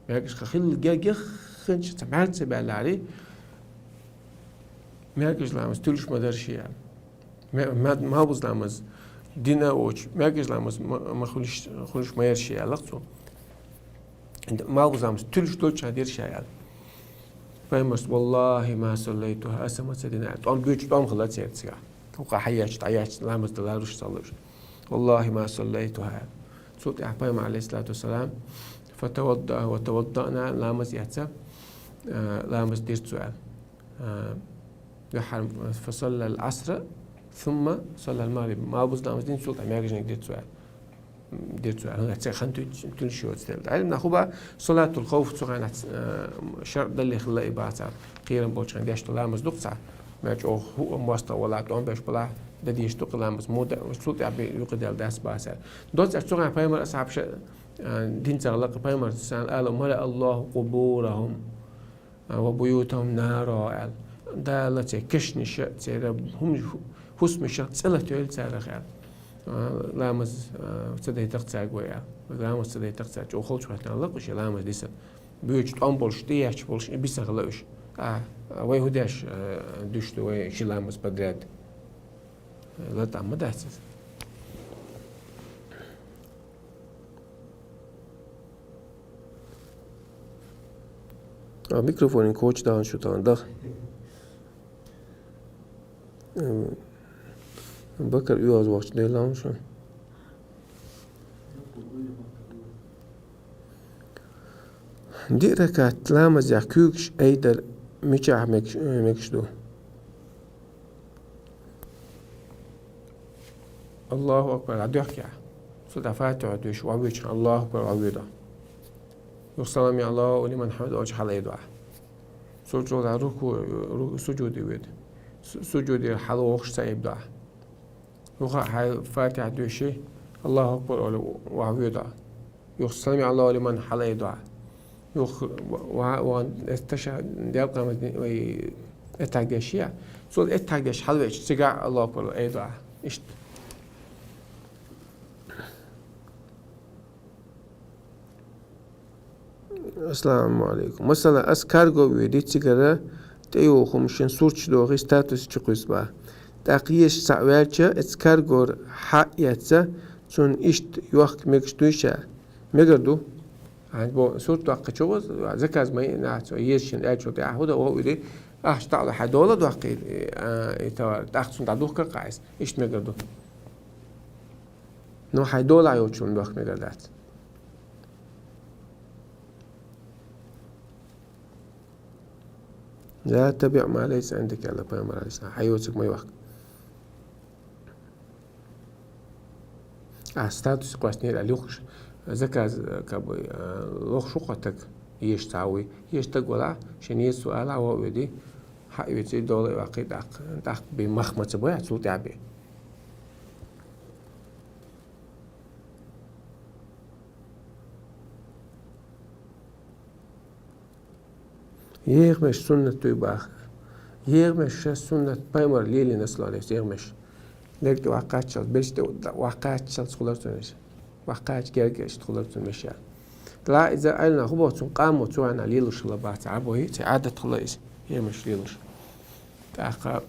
МаькӀаж хан хилла ге-, гехханча ца бӀаьрг ца баьлларе, маькӀаж ламаз туьллуш ма дара ша, аьлла. Ма-, ма-, малхбуз ламаз дина а воцуш, маькӀаж ламаз ма, ма хуьлуш, хуьлуш ма яра ша, аьлла цо. Малхбуз ламаз туьллуш долчохь дира ша, аьлла. Пайхамарс: «والله ما صليتها», аса ма ца дина, аьлла. ТӀом буьйцу, тӀом хилла церан цигахь. ХӀокху хьаечча, дӀаечча, ламаз дан лаьрра ца хилла уьш. «والله ما صليتها», аьлла. Цул тӀаьхьа Пайхамар, Ӏалайхиссалату вассалам: «فتوضأ وتوضأنا», ламаз эцна, а, ламаз дира цо, аьлла. А, юьххьара: «فصلى العصر ثم صلى المغرب». Малхбуз ламаз дина, цул тӀаьхьа маькӀажниг дира цо, аьлла. Дира цо, аьлла. ХӀунда аьлча хан туьллуш, туьллуш йоцу дела. Ӏилманхо боху, салатул хавф цу хенахь, а, шарӀ далле хилла и боху цара. Кхерам болчу хенахь деш долу ламаз ду-кх цхьа. Мел чӀогӀа хӀуъа мостагӀа валахь, тӀом беш балахь, дан дезаш ду-кх и ламаз. Муха дан, цул тӀаьхьа бен юкъаделла дац боху цара. Доцца аьлча цу хенахь Пайхамар асхьабаша, а, дина ца хилла-кх, Пайхамар сан ала: «ملأ الله قبورهم وبيوتهم نارا», аьлла. Дала церан кешнаш а, церан хӀума-, хӀусамаш а цӀе латийна царах, аьлла. А, ламаз, а, ца дайтар цаьрга вай, аьлла. Ламаз ца дайтар цаьрга, чӀогӀа халчу хӀоьттина лакха уьш и ламаз дисар. Буьйцу тӀом болуш, тӀеэцча болуш, и бисина хилла уьш. А, а вай хӀун деш, а, дуьсуш ду вай ши ламаз подряд? ЛатӀам ма дац иза. А микрофонан коча даьлла шу тахана даха. М, Бакар оьгӀаз вахча делла хьуна шу. Диъ ракат ламазехь куьйгаш айдар мичахь мегаш, мегаш ду? Аллаху акбар, дӀадоьхкехь. Цул тӀаьхьа Фатихьа доьшуш, охьавоьдучу хенахь Аллаху акбар, охьавоьду ахь. Юха «Сами'аллаху лиман хьамидаху» олучу хьалаайду ахь. Цул чӀогӀа рукуъ, ру-, сужуде воьду. Су-, сужудера хьалавогӀуш саибду ахь. Юха хьайн Фатихьа доьший, Аллаху акбар олий, охьавоьду ахь. Юха «Сами'аллаху лиман» хьалаайду ахь. Юха ва-, ва-, ва-, эс таша делкъамаз вай эттаг деш я. Цул эттаг деш хьалавеача, цигахь Аллаху акбар айду ахь. Иштта. Ассаламу алейкум. Масала, ас карго вуьйди, цигара тӀеювха хӀума шин сурташ дохий, статус чукхуьйсу бах. ТӀаккха еша цхьаъ ваьлча, эца каргора хьа а эцца, цунна иштта йохка мегаш дуй ша? Мегар ду. Хьан бо сурт доккхачу гӀоз, заказ ма йиъна цо, еза шин аьлча тӀе, ахьа хӀу да вовъуьди, ахьа тӀаӀла хьай дола доккхий, а, и товар, тӀаккха цунна дӀадухка кхайс, иштта мегар ду. Ну, хьай дола йолчунна дохка мегар дац. لا تبع ما ليس عندك, аьлла пайхамар, алейхиссалам, хьайоцург ма йохка. А статус кхоьссинера аьлла юххуш, заказ, как бы, а, лохуш ву кхо таг, еша цхьа вуй. Еша таг валахь, шен еза цо ала, вовъуьди, хьа а веций, дола а ваккхий, тӀаккха, тӀаккха бе мах ма ца бой, цул тӀаьхьа бе. ЕгӀамеш суннат дуй бах. ЕгӀамеш ша суннат, пайхамар лелийна, саллаллаху алейхи ва саллям, егӀамеш. Лерг тӀе ваккхаччалц, белш тӀе ваккхаччалц хулар цунна иштта. Ваккхача герга иштта хулар цунна меша. Ла иза айна хӀу боху цунна къамо цу вайна лелуш хила бац, Ӏарбойи, цхьа Ӏадат хила иза, егӀамеш лелуш. ТӀаккха,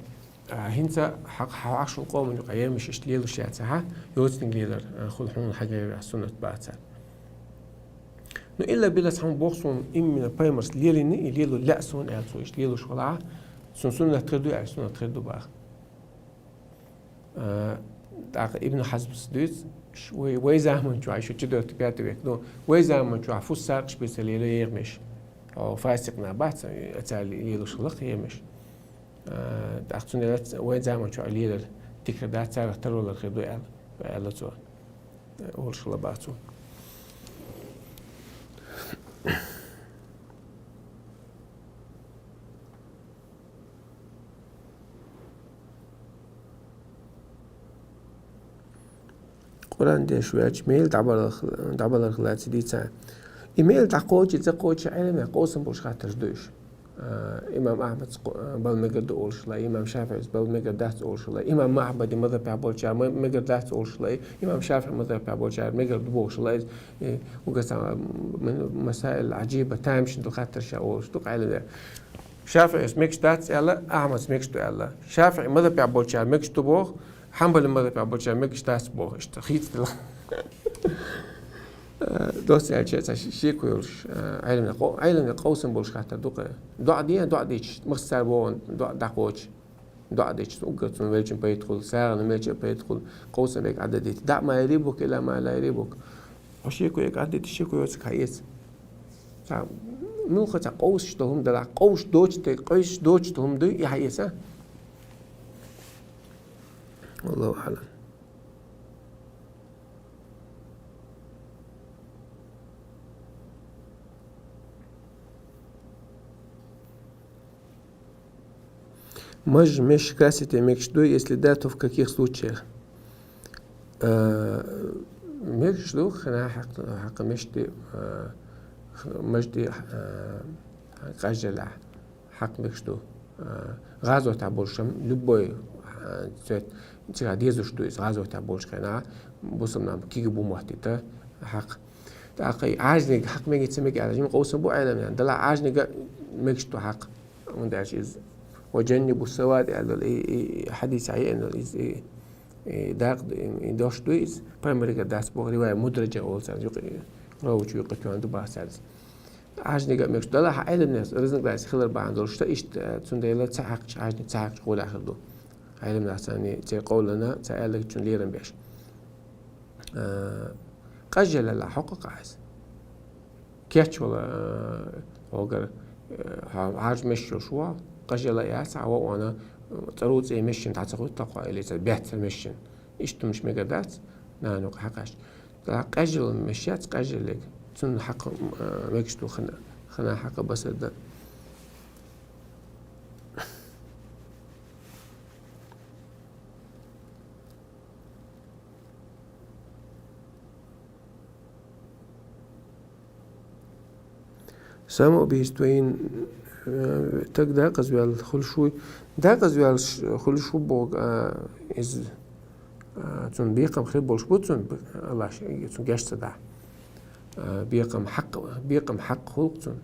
а, хӀинца хьакъ хьа вахшун къоман юкъа егӀамеш иштта лелуш яц, хьа, йоцниг лелар, а, хул хьуна хьагайра суннат баца. Ну, илла билла цхьамма боху суна, иммина пайхамарс лелийна, и лело лаьа суна аьлла цо, иштта лелуш валахь, цунна суннат хир ду аьлла, суннат хир ду баха. А, тӀаккха Ибн Хьазмс дуьйцу, ш-, вай, вай заман чохь, шу четвёртый, пятый век, ну, вай заман чохь фуссаркъаш бийца лело егӀамеш. О, фасикъ нах бац, а, цара лелуш хиларх егӀамеш. А, тӀаккха цундела ц-, вайн заман чохь лелар дика дац, царах таролар хир ду аьлла, аьлла цо. Олуш хила бац цо. Къуръан деш ваьлча, мел дӀабаларх-, дӀабаларх лаьцна дийца. И мел дӀакхочий, ца кхочий, Ӏеламнех къовсам болуш хаттарш ду уьш. А, имам Ахьмадс кхо-, а, бала мегар ду олуш хилай, имам ШафиӀис бала мегар дац олуш хилай, имам Ахьмади мазхабехь болчара ма-, мегар дац олуш хилай, имам ШафиӀи мазхабехь болчара мегар ду бохуш хилай, и, угар сан, м-, масаил Ӏажиба, тамашийна долу хаттарш ша олуш ду Ӏеламнех. ШафиӀис мегаш дац аьлла, Ахьмадс мегаш ду аьлла. ШафиӀи мазхабехь болчара мегаш ду боху, Хьанбали мазхабехь болчара мегаш дац боху, иштта хийцадала. Э, дос аьлча, цхьа ши-, шеко йолуш, э, Ӏеламнех къо-, Ӏеламнех къовсам болуш хаттар ду-кх. ДоӀа де, доӀа дича, махсара боху, доӀа дӀакхочу. ДоӀа дича, уггар цунна велчун пайда хуьлу, сагӀина мелча а пайда хуьлу, къовсам яга Ӏадда дийта. ДаӀ ма ярибук, ила ма ла ярибук. Хьо шеко яга Ӏадда дийта, шеко йоцург хьаэца. Цхьа, муьлхха цхьа къовсуш долу хӀума далахь, къовсуш доцуш де, къовсуш доцуш долу хӀума дуй, и хьаэца. Валлаху аълам. Маж меш красить мегаш ду, если да, то в каких случаях? Э, мегаш ду, хӀинца хьакха, хьакха мешти, э, х-, мажди, э, къажалахь. Хьакха мегаш ду. А, гӀазотехь болуш ам, любой, а, цвет, цигахь дезаш ду иза гӀазотехь болчу хенахь, бусалба нах кига бу моттийта хьакха. ТӀаккха и Ӏажниг хьакха мега, ца мега аьлла, жима къовсам бу Ӏеламнехан. Далахь Ӏажниг а мегаш ду хьакха. ХӀунда аьлча иза: «Ва жаннибу савад», аьлла, и, и, и хьадисехь еана иза, и, и дакъа, и, и дош ду иза. Пайхамарегара дац боху, ривая мудраджа олу цара, юкъа, ровучу юкъа тоьхна ду бах цара иза. Ӏажниг а мегаш ду. Далахь Ӏеламнехан разногласи хилар бахьана долуш ца иштта, цундела ца хьакхча, Ӏажниг ца хьакхча гӀолехь хир ду. Ӏеламнехан царна церан къовлана, цара аьлларг чун лерам беш. А, къажалалахь хьокху къахьаьса. Кечвала, а, хьогара, а, хьо Ӏажа меш йолуш ву, къажала яц, хьан вон а, цӀару цӀе мешшина дӀа ца хӀуьтту хьо, или цара беттара мешшина. Иштта хӀумаш мегар дац, нана юкъа хьакхаьчча. Ткъа къежалла меш яц, къежаллиг. Цунна хьакха, а, мегаш ду хана, хана хьакха басар дан. Самоубийство йина, э, таг дакъазваьлла хуьлуш вуй? Дакъазваьлла хуьлуш ву боху, а, иза, а, цунна бекхам хир болуш бу цунна, Аллах цунна геч ца дахь. А, бекхам хьакъ, бекхам хьакъ хул-кх цун.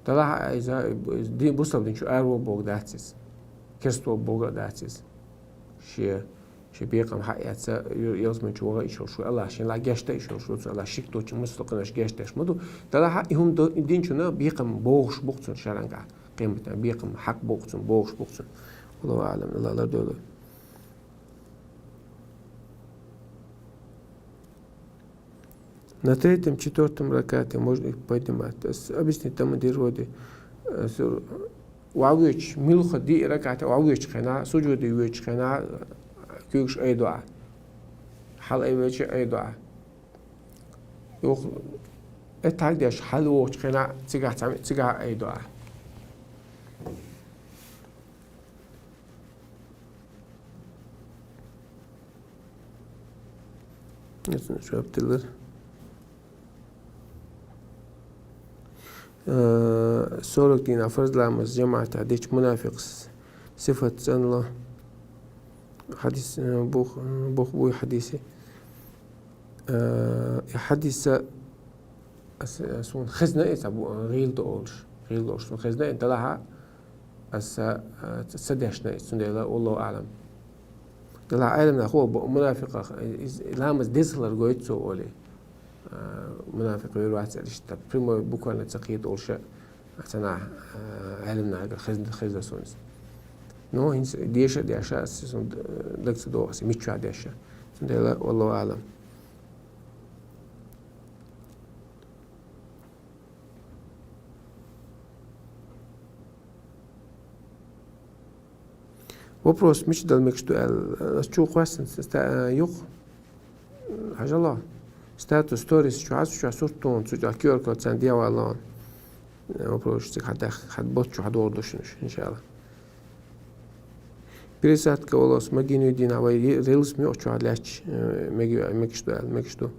Делахь а иза, ди-, бусалба дин чу араволу бохург дац иза. Керста волу бохург а дац иза. Шен, шен бекхам хьаэца, ю-, ялсамани чу ваха йиш йолуш ву, Аллахьа шен лаьцна гечдеш йиш йолуш ву цо, Аллахьа ширк доцчу муслукъанаш гечдеш ма ду. Делахь а и хӀума ду-, дин чуьра бекхам бохуш бу-кх цунна шарӀан тӀехь. Къематан бекхам хьакъ бу-кх цунна, бохуш бу-кх цунна. Аллаху аълам, Аллах лардойла. На третьем, четвёртом ракате можно их поднимать. Ас объяснить там дир вроде, э, с-, вовечу, муьлхха диъ ракате вовечу хенахь, сужуде воьдучу хенахь, куьйгаш айдо ахь. Хьала айвелча айдо ахь. Юха, э, тхьагдеш хьала вогӀучу хенахь, цигахь цхьаьна, цигахь айдо ахь. Иза жоп делира. Э, сорок дийнахь фарз ламаз жамаӀатехь дечу мунафикъ сифат цӀанло. Хьадис, э, бух, э, бух буй хьадисе. Э, и хьадиса ас, э, суна хезна и ца бу-, гӀийла до олуш. ГӀийла до олуш суна хезна и, делахь а аса, а, ца, ца дешна иза, цундела, валлаху аълам. Делахь Ӏеламнаха бо мунафикъах, из ламаз дезалар гойту цо олий. А, мунафикъ вер вац аьлла иштта, прямой буквально ца кхета олуш а, цанахь, а, Ӏеламнахагара хезна, хезна суна иза. Но хӀинца деша а деша, аса суна даг ца догӀу аса, миччахь деша. Цундела, валлаху аълам. Вопрос мича дала мегаш ду аьлла, ас чу кхоьссина ста-, юкъа, хьажало, статус сторис чу, хьажа чу сурт тхуна, цу чохь Q R код царна дехьавалло. Вопрос цига хьадаьхна, хьан боцчу хьадогӀур ду шуна, иншалла. Пересадка волос магийна дийнахь вай е-, рилс муьлххачохь лаьтташ, э, мег-, мегаш ду аьлла, мегаш ду.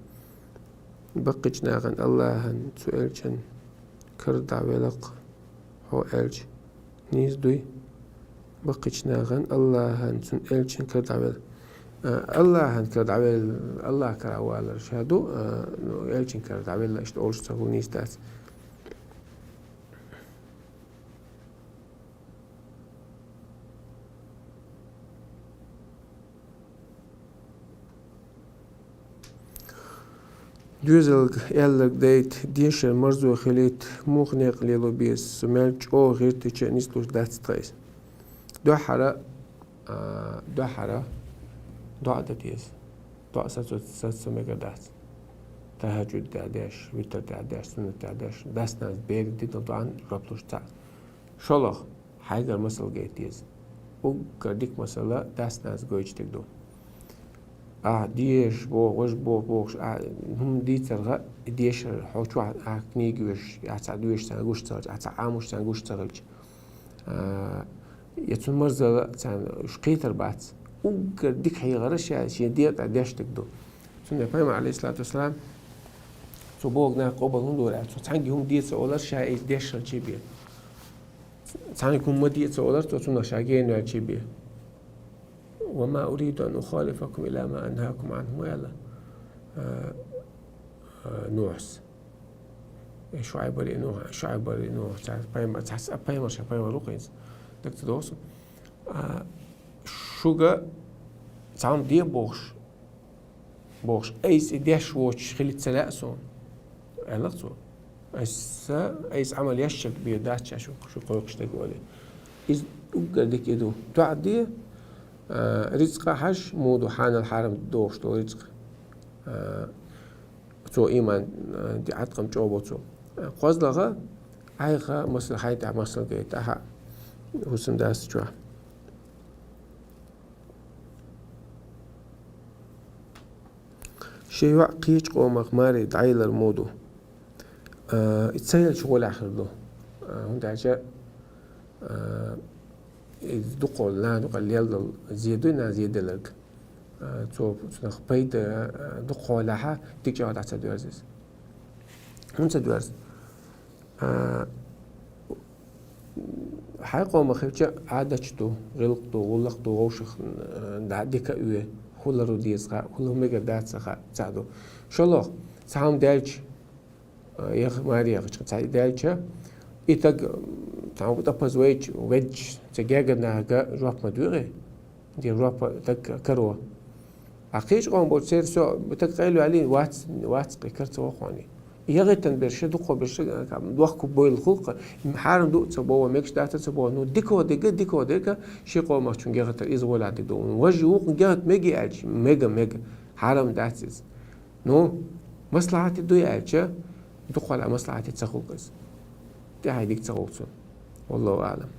Баккхийчу нахана Аллахьан, цу элчан кара дӀавелла-кх хьо аьлча, нийса дуй? Баккхийчу нахана Аллахьан, цуьнан элчан кара дӀавелла. Э, Аллахьан кара дӀавелла, Аллахь кара валар ша ду, э, ну, элчан кара дӀавелла, иштта олуш ца хуьлу нийса дац. Доьзалга аьлларг дайта, дешар марзо хилийта, муха некъ лело беза, со мел чӀогӀа гӀиртича а нислуш дац тхан иза. Дуьххьара, а, дуьххьара доӀа дан деза. ДоӀа сацо, саца мегар дац. ТахӀажжуд а деш, витр а деш, суннат а деш, дас-нанас берг дина доӀан жоп луш ца. ШолгӀа, хьайгара масал гайта деза. Уггар дика масала дас-нанас гойтуш дерг ду. Ахь дезаш боху, важа боху бохуш, ахь хӀума дийцарга, и дешар хьо чохь ахь книга веш, ахь цхьа доьшуш царна гуш ца хилча, ахь цхьа Ӏамош царна гуш ца хилча. А, я цунна марзалла царна уьш кхетар бац. Уггар дика хьехар ша шен дегӀа тӀе деш дерг ду. Цундела Пайхамар, алейхиссалату вассалам, цо боху нах къобал хӀунда дора аьлла, цо цхьаьнгге хӀума де ца олар, ша иза деш хилча бен. Цхьаьнгге хӀума ма де ца олар, цо цунах ша гена ваьлча бен. «Ва ма уриду ан ухалифакум ила ма анхакум анху», аьлла, а, а, Нухьас. Э, Шуайбари Нух, Шуайбари Нух, цхьа пайхамар, цхьа пайхамар, ша пайхамар ву хӀинца. Дага ца догӀу суна. А, шуга цхьа хӀума де бохуш, бохуш, айса и деш воцуш хила ца лаьа суна, аьлла цо. Айса, айса Ӏамал еш шаг бен дац ша шу, шу кхойкхуш дерг олий. Иза уггар дика и ду. ДоӀа де, а, рицкъа хьажа, муха ду хьанал хьарам дохуш долу рицкъа. А, цо иман, а, ди Ӏаткъам чӀогӀа бо цо. А, кхозлагӀа, Ӏайха, масала, хьайн тӀехь масал гайта, ахьа, хӀусамдас чохь. Шен йоӀ кхечу къомах маре дӀаялар муха ду? А, и ца елча гӀолехь хир ду. А, хӀунда аьлча, а, и дукхо, нана дукха лелдал зе дуй, нана зе делларг. А, цо, цунах пайда, а, дукхо лаьхьа, дика чӀогӀа дӀа ца доьрзу иза. ХӀунда ца доьрзу? А, хьайн къомах хилча, Ӏадаташ ду, гӀиллакх ду, гӀуллакх ду, вовшах, а, дӀа дика а ве, хӀун лару деза хаьа, хӀун лару мегар дац ца хаьа, цхьаъ ду. ШолгӀа, цхьа хӀума даьлча, ЯгӀ-, маре яхача цхьа даьлча, и таг, там, тӀапаза вайча, вайча, цу гергара нахага жоп ма дуьгӀе, де жоп таг каро. А кхеча къам болча церан со, таг къайлаваьле, вац, вац кхы кара ца вахони. ЯгӀийтан бераш, дукхагӀбераш, дохко бойла хул-кх, хьарам ду ца боху, мегаш дац ца боху, ну, дикагӀа дерг, дикагӀа дерг, ши къомах чун гергара иза гӀолла дика ду. Важа вукхун гергара мега аьлча, мега, мега, хьарам дац иза. Ну, маслахьате дуй аьлча, дукхагӀа маслахьате ца хул-кх иза. ТӀехьа дика ца хул цунна. Валлаху аӀлам.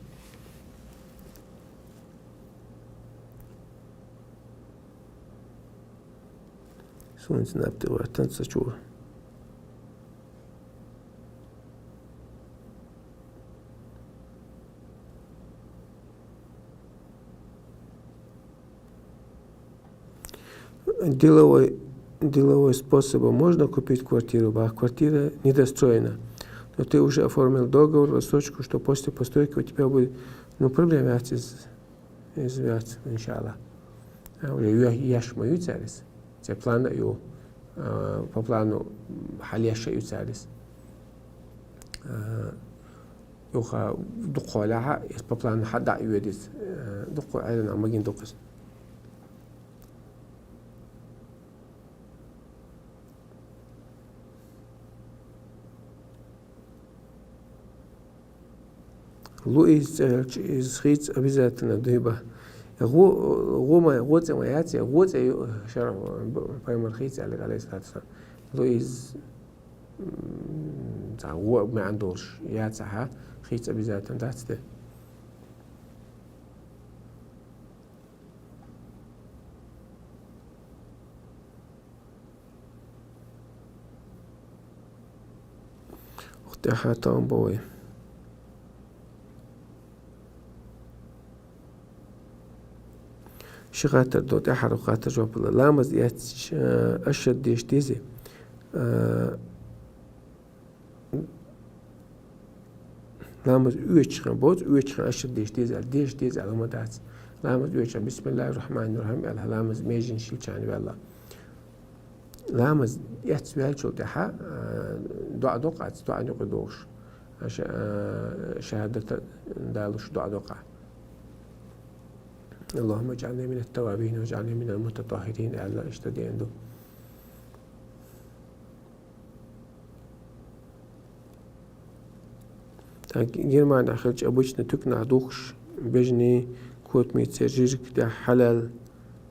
Суна цу наб тӀе ватан ца чу. Деловой, деловой способом можно купить квартиру, а квартира недостроена. Но ты уже оформил договор, рассрочку, что после постройки у тебя будет, ну, проблема яц из, из яц, иншаллах. А уже ё-, еш ма ю цаьрца. Цу плана ю, а, по плану хьал еш ю цаьрца. А, юха дукха хьолахьа, из по плану хьа дӀа а йоьдиц. А, дукха Ӏелам магийна ду-кх из. Луиз цӀе хилча, из хийца обязательно дуй ба. ГӀо-, гӀо ма, гӀо цӀе ма яц, гӀо цӀе ю шарӀо, пайхамара хийца аьлла, алейхиссалату вассалам. Луиз, м, цхьа гӀо маьӀна долуш яцахьа, хийца обязательно дац те. ТӀаьхьа товм бу вай. Ши хаттар ду, тӀаьхьара хаттар жоп лур. Ламаз эцча, э, ашхӀад деша дезий? Э, ламаз оьцучу хенахь боцу, оьцучу хенахь ашхӀад деша деза аьлла, деша деза аьлла ма дац. Ламаз оьцучу хенахь бисмиллахӀир-рахьманир-рахьим аьлла, ламаз меженаш хилчахьана ваьлла. Ламаз эцна ваьллачул тӀаьхьа, а, доӀа до-кх, доӀан юкъе догӀуш. Аша, а, шахӀадат далуш доӀа до-кх. اللهم اجعلني من التوابين واجعلني من المتطهرين аьлла, иштта деана ду. ТӀаккха Германехь хилча обычно туьканахь духкуш бежаний, котамий церан жижиг тӀехь хьалаьлла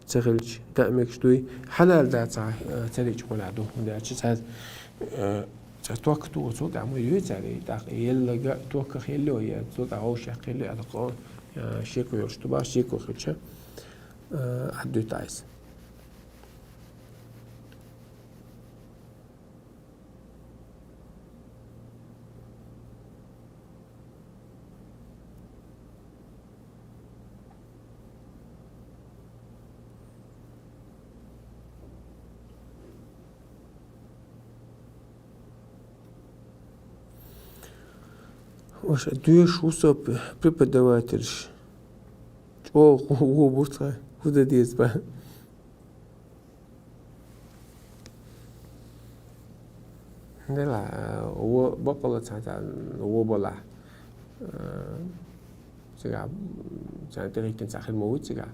ца хилча, даа мегаш дуй? Хьалаьлла дац, а, ца дича гӀолехь ду, хӀунда аьлча цхьа, а, цхьа ток туху, цул тӀаьхьа ма йоьцу цара, и тӀаккха еллага токах елло, я цул тӀаьхьа вовшех елло, аьлла кхо, а, шеко йолуш ду бах, шеко хилча, а, хьадуьту айса. Ваша доьшуш ву со, преподавательш. ЧӀогӀа ву, ву буца, хӀун дан деза бан? Дела, вон баккъала цхьа, цхьа вон балахь, э, цигахь, цхьана тӀехӀиттина цхьа хила ма вуй цигахь.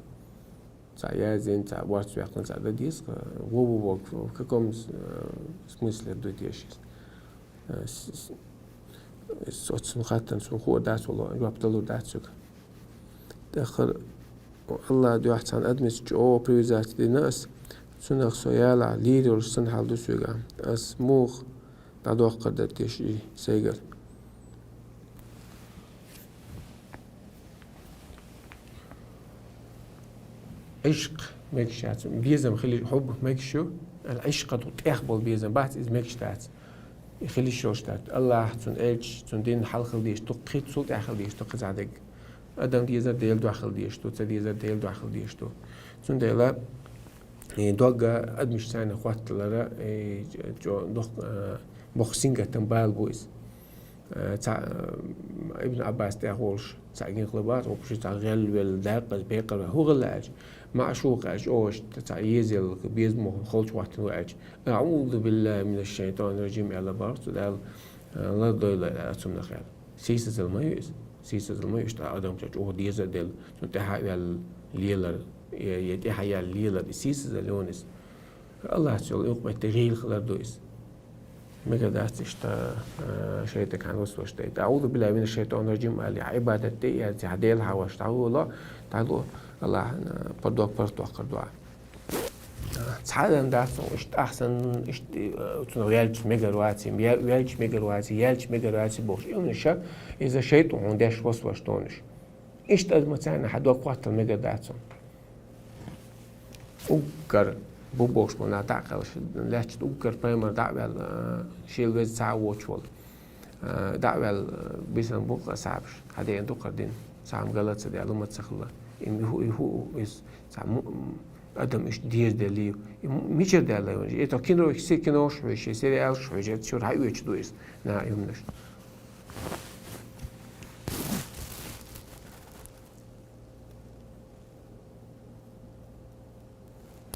Цхьа яздина, цхьа орца ваьккхина, цхьа дан деза, вон ву боху, в каком с-, э, смысле ду деза иза? Э, с-, с-, с-, оццун хаттарна суна хуур дац, валлахӀи, жоп далур дац соьга. ТӀаккха АллахӀан дуьхьа цхьана адамца чӀогӀа привязаться дина ас, цунах со ялахь лийр йолуш санна хьал ду соьга. Ас муха дӀадоккхур дара теша и сайгара? Ӏишкъ мегаш яц, безам хили, хьубб мегаш ю, ал-Ӏишкъ ду, тӀех болу безам бац, иза мегаш дац. И хила йиш йолуш дац. АллахӀ, цуьнан элча, цуьнан дин хьалха хила дезаш ду, кхин цул тӀаьхьа хила дезаш ду, кхин цхьа дерг. Адам дезар Делан дуьхьа хила дезаш ду, ца дезар Делан дуьхьа хила дезаш ду. Цундела, и дог адамашца хотталара, и чӀо-, дох-, а, боккха сингаттам бала бу иза. А, цхьа, а, Ибн Ӏаббас тӀехь волуш, Цхьа гин хила бац, вообще цхьа гӀелвелла, даккхаза, пекъар ваьлла, хӀу хилла аьлча, маӀшукъ аьлча, ош, цхьа езал, безамо, холчу хӀоттина ву аьлча, «АӀузу биллахӀи мина шшайтӀани рражим», аьлла боху цо, Дала, а, лардойла аьлла цунах аьлла. Сийсазал ма ю иза. Сийсазал ма ю, иштта адам чӀогӀа деза а делла, цунна тӀаьхьа а ваьлла лелар, я, я тӀаьхьа яьлла лелар, и сийсазал ю иза. Аллахьца йолу юкъаметтиг гӀийла хилар ду иза. Мегар дац иштта, а, шайтӀа кхана васваш дайта. «АӀузу биллахӀи мина шшайтӀани рражим», аьлла, Ӏибадат тӀе а яьлла, хьан Дела хьан ваша дӀагӀоло, дӀагӀоло, Аллахьана паргӀатдоккхур дуьхьал. Цхьа адам дац цунах иштта, ахь санна, иштта, а, цунах ваьлча мегар ваций, ваьлча мегар ваций, яьлча мегар ваций бохуш. И хӀуманаш, иза шайтӀа хьуна деш васваш донаш. Иштта адамаца хьан дог хӀоттал мегар дац цунна. Уггар бу бохуш болу нах дӀа а кхаьллаш, лаьтташ уггар пайхамар дӀа а ваьлла, а, шел веза цхьа а воцуш волу. А, дӀа а ваьлла, а, бисина бу-кх асхьабаш, хьан деана ду-кх дин, цхьа а гала ца даьлла, ма ца хилла. И хӀу, и хӀу, иза цхьа м-, м-, адам иштта деза делла ю. И м-, мичара даьлла ю? И тхо кино, се кинош хьоьжуш, сериалш хьоьжуш, цуьра хьан оьцуш ду иза, наха и хӀуманаш?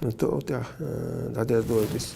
ТӀаккха, э, дӀадерзадойла иза.